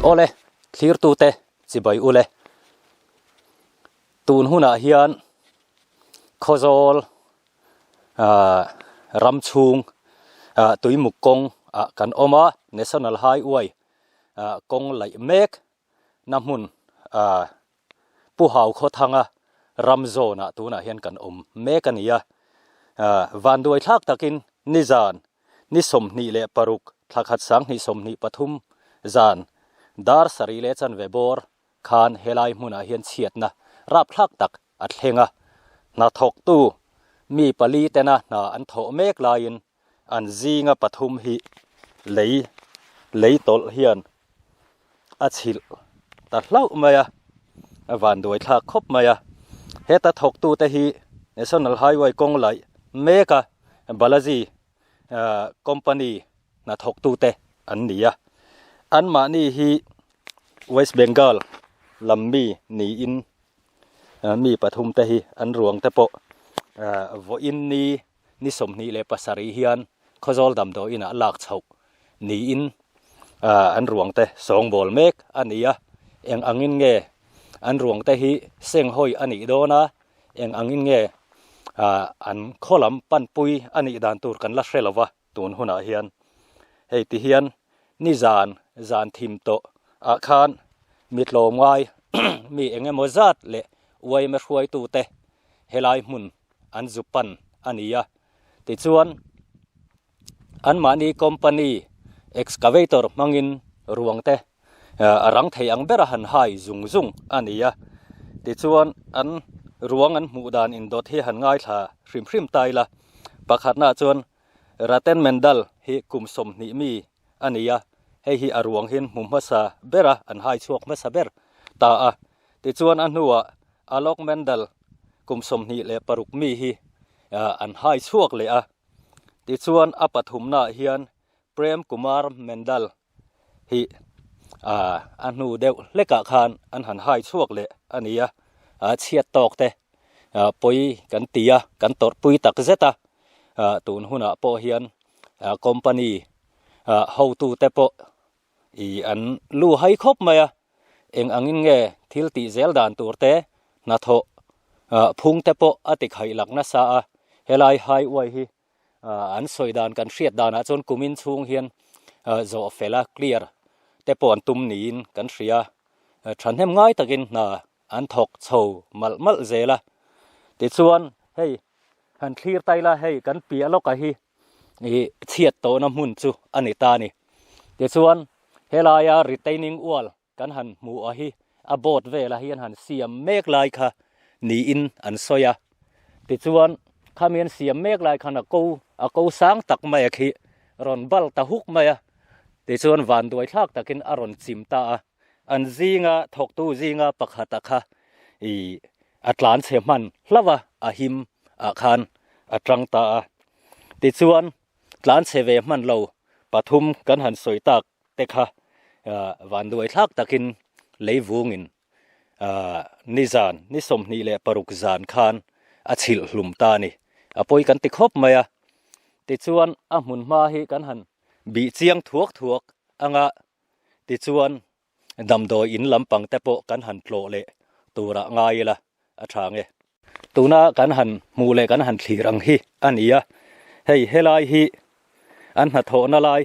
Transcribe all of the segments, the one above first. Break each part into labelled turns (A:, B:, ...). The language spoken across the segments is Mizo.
A: Awle, thlirtute chibai ule. Tun hunah hian Khawzawl ram chhung tuimuk kawng ah kan awm a, National Highway kawng laih mek na hmun Pu Hau Khawthanga ram zawnah tunah hian kan awm mek a ni a. Vanduai thlak takin nizan ni 26 thla khat 2023 zan dar sarih leh chanve bawr khan helai hmunah hian chhiatna rapthlak tak a thleng a. Hnathawktu mi pali tena hna an thawh mek laiin an zinga pathum hi lei lei tawlh hian a chhilh ta hlauh mai a, a vanduai thlak khawp mai a. Heta thawktute hi National Highway kawng laih mek a Balaji company hnathawktute an ni a. Anmahni hi West Bengal lam mi niin mi pathum te hi an ruang te pawh vawiin ni ni 27 hian Khawzawl damdawi inah lak chhoh niin an ruang te sawngbawl mek a ni a. Eng angin nge an ruang te hi senghawi a nih dawn a, eng angin nge an khaw lam panpui a nih dan tur kan la hre lo va tun hunah hian. Hei ti hian nizan zan thim tawh ah khan mi tlawmngai mi eng emaw zat leh uaima hruaitute helai hmun an zu pan a ni a. Tichuan, anmahni company excavator hmangin ruang te a rang thei ang bera han hai zung zung a ni a. Tichuan, an ruang an hmuh dan indawt hi han ngaithla hrim hrim ta ila. Pakhatnaah chuan Raten Mendal hi kum 20 mi a ni a, hei hi a ruang hian hmu hmasa bera an hai chhuak hmasa ber ta a. Tichuan a hnuah Alok Mendal kum 26 mi hi an hai chhuak leh a. Tichuan a pathumnaah hian Prem Kumar Mendal hi a hnu deuh hlekah khan an han hai chhuak leh a ni a. Chhiat tawk te pawi kan ti a, kan tawrhpui tak zet a. Tun hunah pawh hian company hotute pawh I an lu hai khawp mai a, eng angin nge thil tih zel dan tur te, hnathawh phung te pawh a ti khaih lak nasa a, helai highway hi an sawi dan kan hriat danah chuan kumin chhung hian zawh fel a clear te pawh an tum niin kan hria, thahnem ngai takin hna an thawk chho malh malh zel a, tichuan hei han thlir ta ila hei kan piah lawkah hi ih chhiat tawhna hmun chu a ni ta a ni. Tichuan helaia retaining wall kan han hmuh a hi a board velah hian han siam mek lai kha niin an sawi a. Tichuan khami an siam mek lai khan a ko a ko sang tak mai a khi rawn bal ta huk mai a. Tichuan vanduai thlak takin a rawn chim ta a. An zinga thawktu zinga pakhata kha ih a tlan chhe hman hlauh a, a him ah khan a tang ta a. Tichuan tlan chhe ve hman lo pathum kan han sawi tak te kha vanduai thlak takin leivungin nizan ni 26 zan khan a chhilh hlum ta a ni. A pawi kan ti khawp mai a. Tichuan a hmun hma hi kan han bih chiang thuak thuak anga tichuan Damdawi in lampang te pawh kan han tlawh leh turah ngai ila a tha nge. Tuna kan han hmuh leh kan han thlir ang hi a ni a, hei helai hi an hnathawhna lai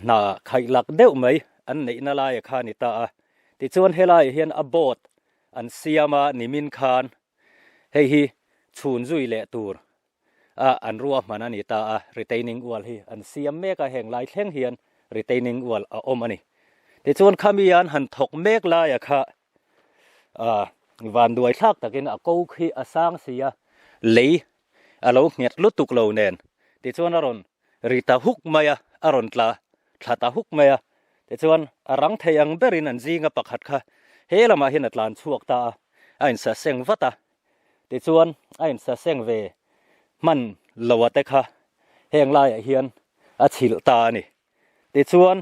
A: hna khaih lak deuh mai an neihna laia kha a ni ta a. Tichuan helaiah hian a boat an siam a nimin khan hei hi chhun zui leh tur a an ruahman a ni ta a, retaining wall hi an siam mek a, heng lai thleng hian retaining wall a awm a ni. Tichuan khami an han thawk mek laia kha ah vanduai thlak takin a ko khi a sang si a, lei a lo nghet lutuk lo nen tichuan a rawn ri ta huk mai a, a rawn tla thla ta huk mai a, tichuan a rang thei ang berin an zinga pakhat kha he lamah hian a tlan chhuak ta a, a insaseng vat a. Tichuan a insaseng ve hman lo a te kha heng laiah hian a chhilh ta a ni. Tichuan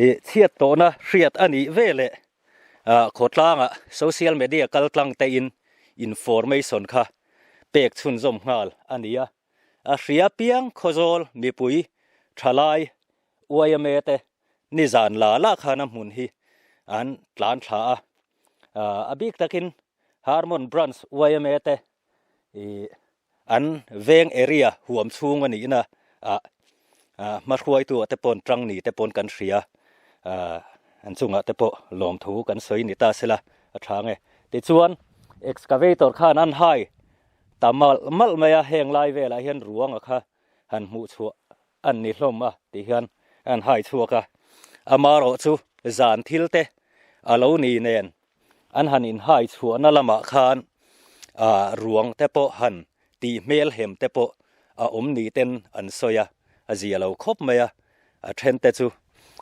A: ih chhiat tawhna hriat a nih ve leh ah khawtlangah social media kal tlang tein information kha pek chhunzawm nghal a ni a. A hria piang Khawzawl mipui thalai YMA te. Nizan la la khan a hmun hi an tlan thla a, a bik takin Harmon Branch yma te ih an veng area huam chhung a nihna ah hmahruaitu ah te pawh tang ni te pawh kan hria an chungah te pawh lawmthu kan sawi ni ta sela a tha nge. Tichuan excavator khan an hai ta malh malh mai a, heng lai velah hian ruanga kha han hmuh chhuah an ni hlawm a tih hian an hai chhuak a, amarawh chu zan thil te a lo ni nen an han inhai chhuahna lamah khan ah ruang te pawh han tih hmel hem te pawh a awm ni ten an sawi a, a zia lo khawp mai a, a then te chu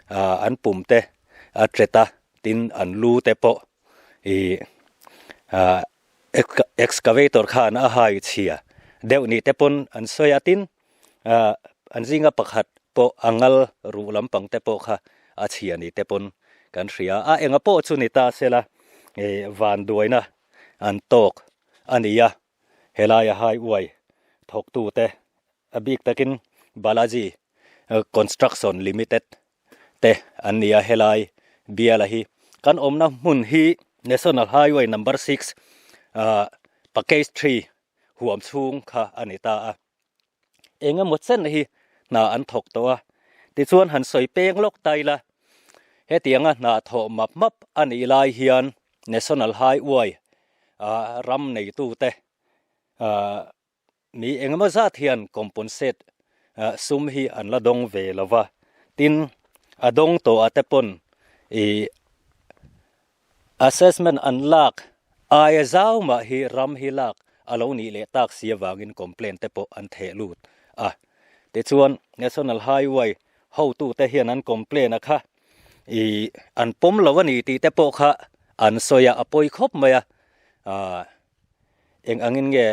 A: ah an pum te a tet a tin an lu te pawh ih ah excavator khan a hai chhia deuh ni te pawn an sawi a tin Ah an zinga pakhat pawh a ngal ruh lampang te pawh kha a chhia ni te pawn kan hria a, enga pawh chu ni ta sela eh vanduaina an tawk a ni a, helaia highway thawktu te a bik takin Balaji Construction Limited te an ni a, helai biala hi kan awmna hmun hi National Highway number 6 ah package 3 huam chhung kha a ni ta a. Eng emaw chen hi hna an thawk tawh a, tichuan han sawi peng lawk ta ila, hetianga hna thawh map map a nih lai hian National Highway ah ram neitute ah mi eng emaw zat hian compensate sum hi an la dawng ve lo va, tin a dawng tawh ah te pawn ih Assessment an lak aia zau mah hi ram hi lak a lo nih leh tak si avangin complaint te pawh an theh lut a. Tichuan National Highway hotute hian an complaint a kha ih an pawm lo a ni tih te pawh kha an sawi a, a pawi khawp mai a. Aaa eng angin nge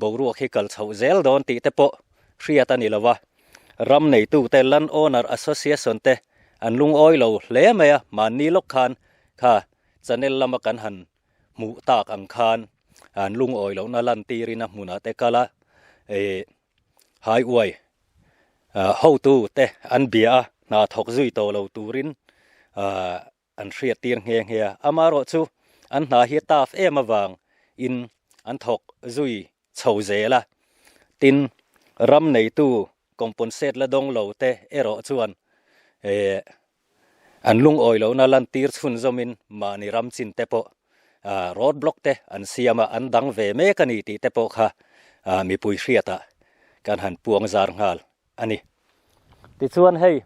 A: boruak hi kal chhoh zel dawn tih te pawh hriat a ni lo a. Ram neitute Land Owner Association te an lungawi lo hle mai a, mahni lawk khan kha channel lama kan han hmuh tak ang khan an lungawi lohna lantirin a hmunah te kal a, ih highway hotu te an bia a, hna thawk zui tawh lo turin ah an hriat tir nghe nghe a, amaherawh chu an hna hi tough em avang in an thawk zui chho zel a, tin ram neitu compensate la dawng lo te erawh chuan eh an lungawi lohna lantir chhunzawmin mahni ram chin te pawh ah road block te an siam a, an dang ve mek a ni tih te pawh kha ah mipui hriatah kan han puang zar nghal a ni. Tichuan hei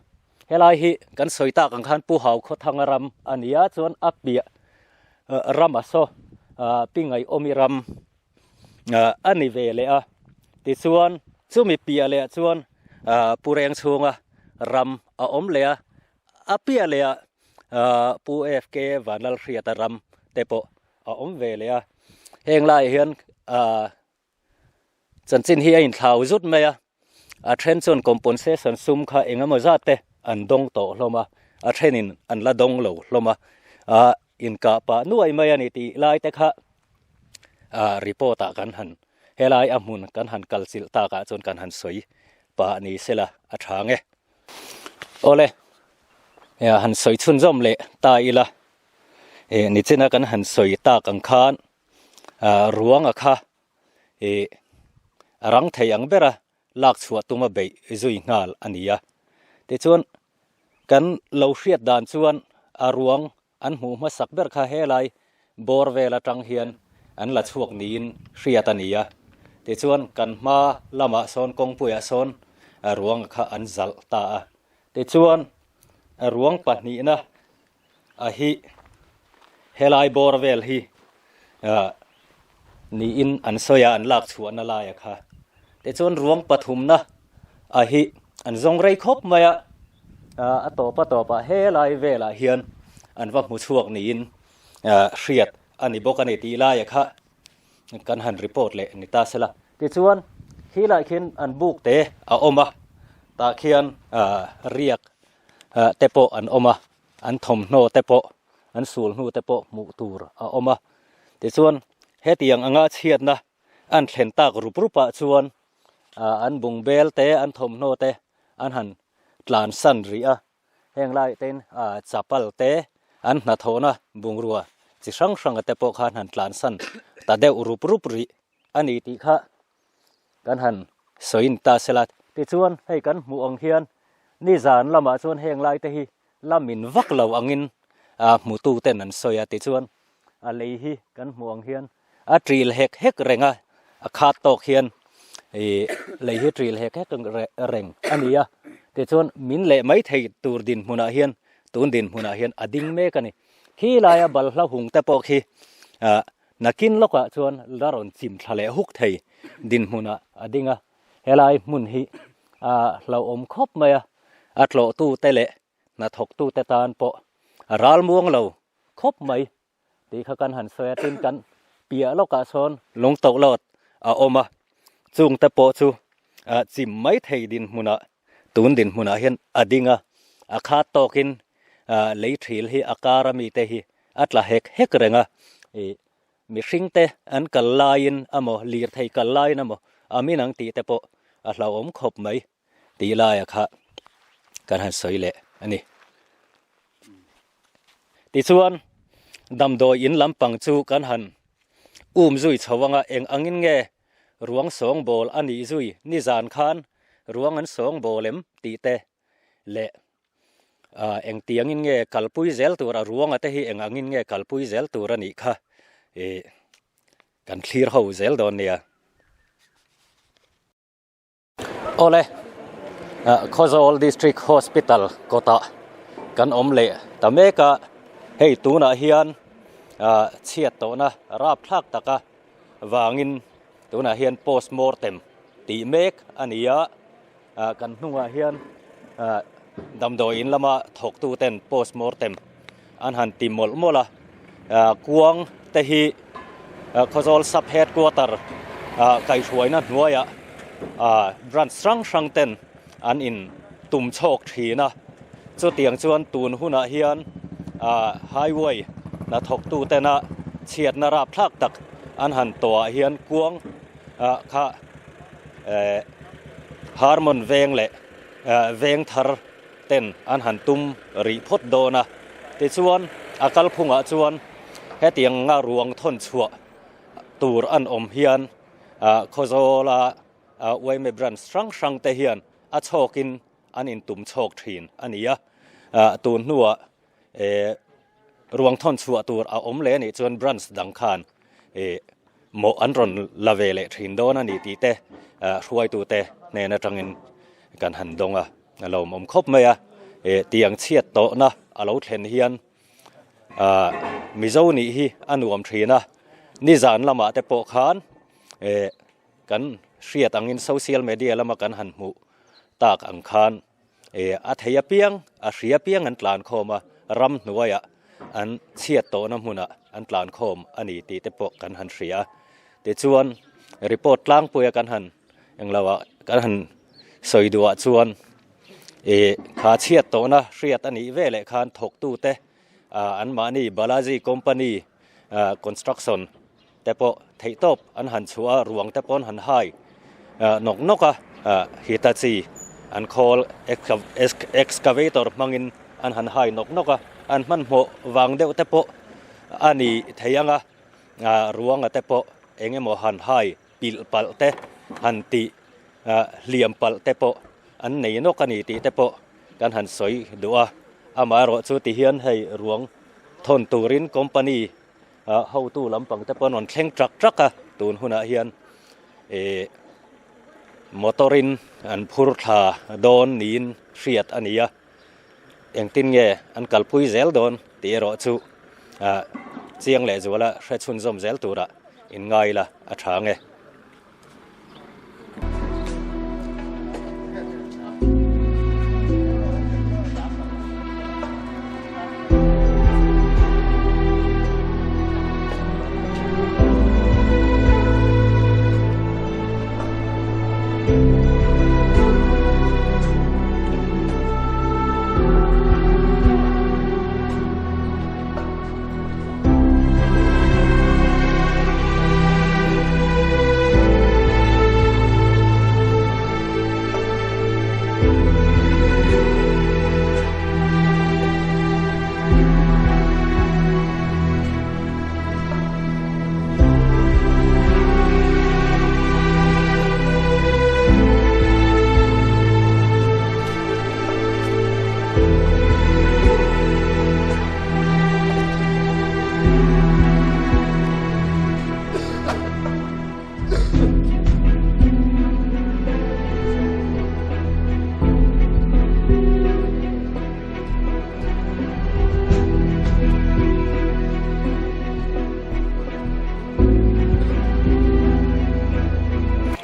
A: helai hi kan sawi tak ang khan Pu Hau Khawthanga ram a ni a, chuan a piah ram a saw Pi Ngaihawmi ram a ni ve leh a. Tichuan chumi piah leh ah chuan Pu Rengchhunga ram a awm leh a, a piah leh ah Pu FK Vanlalhriata ram te pawh a awm ve leh a. Heng laiah hian Chanchin hi a inthlau zut mai a, a then chuan compensation sum kha eng emaw zat te an dawng tawh hlawm a, a thenin an la dawng lo hlawm a, ah inkah pah nuai mai a ni tih lai te kha ah report ah kan han helai a hmun kan han kal chilh tak ah chuan kan han sawi pah ni sela a tha nge. Awle, han sawi chhunzawm leh ta ila, eh nichina kan han sawi tak ang khan ah ruanga kha ih a rang thei ang bera lak chhuah tuma beih zui nghal a ni a. Tichuan kan lo hriat dan chuan a ruang an hmuh hmasak ber kha helai bawr vel atang hian an la chhuak niin hriat a ni a. Tichuan kan hma lamah sawn kawngpuiah sawn a ruang kha an zalh ta a. Tichuan a ruang pahnihna a hi helai bawr vel hi ah niin an sawi a an lak chhuahna laia kha tichuan ruang pathumna a hi an zawng rei khawp mai a ah a tawp a tawpah helai velah hian an va hmu chhuak niin ah hriat a ni bawk a ni tih laia kha kan han report leh ni ta sela tichuan khilai khian an buk te a awm a tah khian ah riak ah te pawh an awm a an thawmhnaw te pawh an sul hnu te pawh hmuh tur a awm a tichuan hetiang anga chhiatna an thlen tak rup rup ah chuan ah an bungbel te an thawmhnaw te an han tlan san rih a. Heng laiah te in chapal te an hnathawhna bungrua chi hrang hranga te pawh khan han tlansan ta deuh rup rup rih a ni tih kha kan han sawiin ta sela. Tichuan hei kan hmuh ang hian nizan lamah chuan heng lai te hi la min vak lo angin hmutu ten an sawi a. Tichuan a lei hi kan hmuh ang hian a ṭil hek hek reng a, a khat tawk hian ih lei hi ṭil hek hek reng a ni a. Tichuan min leh mai thei tur dinhmunah hian tun dinhmunah hian a ding mek a ni. Khi laia balhla hung te pawh khi ah nakin lawkah chuan la rawn chim thla leh huk thei dinhmunah a ding a. Helai hmun hi a hlauhawm khawp mai a, a tlawhtute leh hnathawktute tan pawh a ral muang lo khawp mai tih kha kan han sawi a, tin kan piah lawkah sawn lung toh lawt a awm a, chungte pawh chu chim mai thei dinhmunah tun dinhmunah hian a ding a, a khat tawkin lei thil hi a kar a mite hi a tla hek hek reng a, ih mihring te an kal laiin amaw lirthei kal laiin amaw a min ang tih te pawh a hlauhawm khawp mai. Tih laia kha kan han sawi leh a ni. Tichuan, damdawi in lampang chu kan han um zui chho anga eng angin nge ruang sawngbawl a nih zui nizan khan ruang an sawngbawl em tih te leh eng tiangin nge kalpui zel tur a ruanga te hi eng angin nge kalpui zel tur a nih kha ih kan thlir ho zel dawn nia. Awle, Khawzawl District Hospital kawtah kan awm leh ta mek a, hei tunah hian chhiat tawhna rapthlak taka vangin tunah hian post mortem tih mek a ni a, kan hnungah hian damdawi in lama thawktu ten post mortem an han ti mawlh mawlh a, kuang te hi Khawzawl sub headquarter kaihhruaina hnuaiah branch hrang hrang ten an in tum chhawk thin a, chutiang chuan tun hunah hian highway hnathawktu tena chhiatna rapthlak tak an han tawhah hian kuang kha Harmon veng leh veng thar ten an han tum rih phawt dawn a, tichuan a kalphungah chuan hetianga ruang thawn chhuah tur an awm hian Khawzawla yma branch hrang hrang te hian a chhawkin an intum chhawk thin a ni a, tun hnuah Ruang thawn chhuah tur a awm leh anih chuan branch dang khan ih mawh an rawn la ve leh thin dawn a ni tih te hruaitute hnen atangin kan han dawng a, a lawmawm khawp mai a. Ih tiang chhiat tawhna a lo thlen hian ah Mizo nih hi a nuam thin a, nizan lamah te pawh khan ih kan hriat angin social media lama kan han hmuh tak ang khan E, a thei apiang, a hri apiang an tlan khawm a, ram hnuaiah an chhiat tawhna hmunah an tlan khawm a ni tih te pawh kan han hria a. Tichuan, report tlangpuia kan han engloah kan han sawi duhah chuan e, kha chhiat tawhna hriat a nih veleh khan thawktute anmahni Balaji Company Construction te pawh theihtawp an han chhuah a, ruang te pawh an han hai nawk nawk a, Hitachi an khawl excavator hmangin an han hai nawk nawk a, an hmanhmawh vang deuh te pawh a ni thei ang a, ruanga te pawh eng emaw han hai pilh palh te han tih hliam palh te pawh an nei nawk a ni tih te pawh kan han sawi duh a, amaherawhchu tihian hei ruang thawn turin company Hotu lampang te pawh an rawn thleng trak trak a, tun hunah hian ih motor in an phur thla dawn niin hriat a ni a, engtin nge an kalpui zel dawn tih erawh chu ah chiang leh zuala hre chhunzawm zel turah inngai la a tha ang e.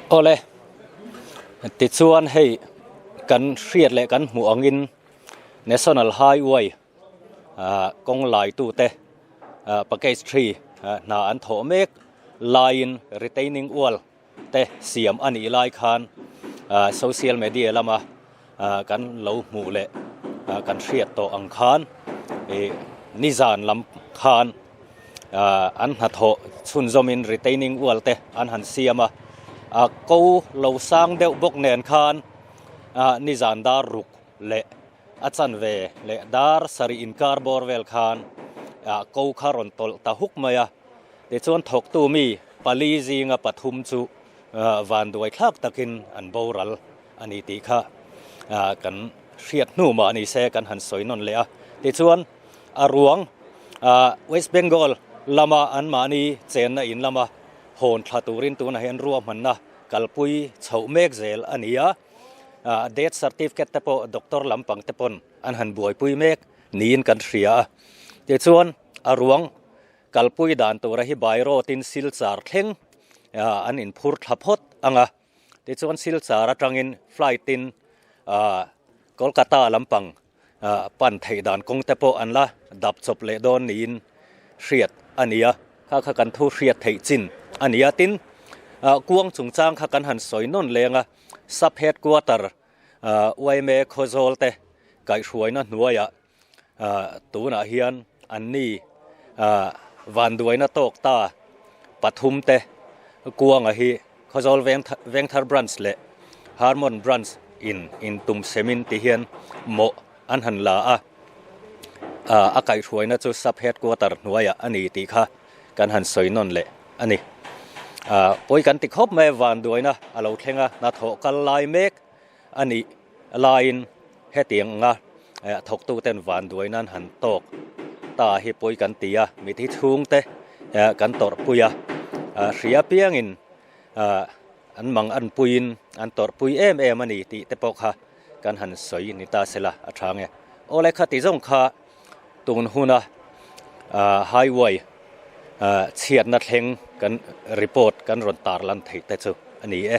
A: Awle, tichuan hei kan hriat leh kan hmuh angin National Highway ah kawng laitute ah package three hna an thawh mek laiin retaining wall te siam a nih lai khan ah social media lama ah kan lo hmuh leh ah kan hriat tawh ang khan ih nizan lam khan ah an hnathawh chhunzawmin retaining wall te an han siam a ah ko lo sang deuh bawk nen khan ah nizan dar ruk leh a chanve leh dar sarih inkar bawr vel khan ah ko kha rawn tawlh ta huk mai a. Tichuan thawktu mi pali zinga pathum chu vanduai thlak takin an boral a ni tih kha kan hriat hnu mah ni se kan han sawi nawn leh a. Tichuan a ruang West Bengal lama anmahni chenna in lama hawn thla turin tunah hian ruahmanna kalpui chhoh mek zel a ni a. Death certificate te pawh doctor lampang te pawn an han buaipui mek niin kan hria a. Tichuan a ruang Kalpui dan tura hi by road in Silchar thleng an inphur thla phawt ang a, tichuan Silchar atangin flight in Kolkata lampang pan theih dan kawng te pawh an la dap chawp leh dawn niin hriat a ni a, kha kha kan thu hriat theih chin a ni a. Tin, kuang chungchang kha kan han sawi nawn leng a, Sub Headquarter yma Khawzawl te kaihhruaina hnuaiah Tunah hian anni vanduaina tawk ta pathum te kuanga hi Khawzawl Vengthar Branch leh Harmon Branch in intum semin ti hian mawh an han la a, a kaihhruaina chu Sub Headquarter hnuaiah a ni tih kha kan han sawi nawn leh a ni. Pawi kan ti khawp mai a, vanduaina a lo thleng a, hnathawh kal lai mek a nih laiin hetiang anga thawktuten vanduai nan han tawk ta hi pawi kan ti a, mithi chhungte kan tawrhpui a, hria piangin an mang an puiin an tawrhpui em em a ni tih te pawh kha kan han sawi ni ta sela a tha nge. Awle khati zawng kha tun huna highway chhiatna thleng kan report kan rawn tarlan theih te chu a ni e.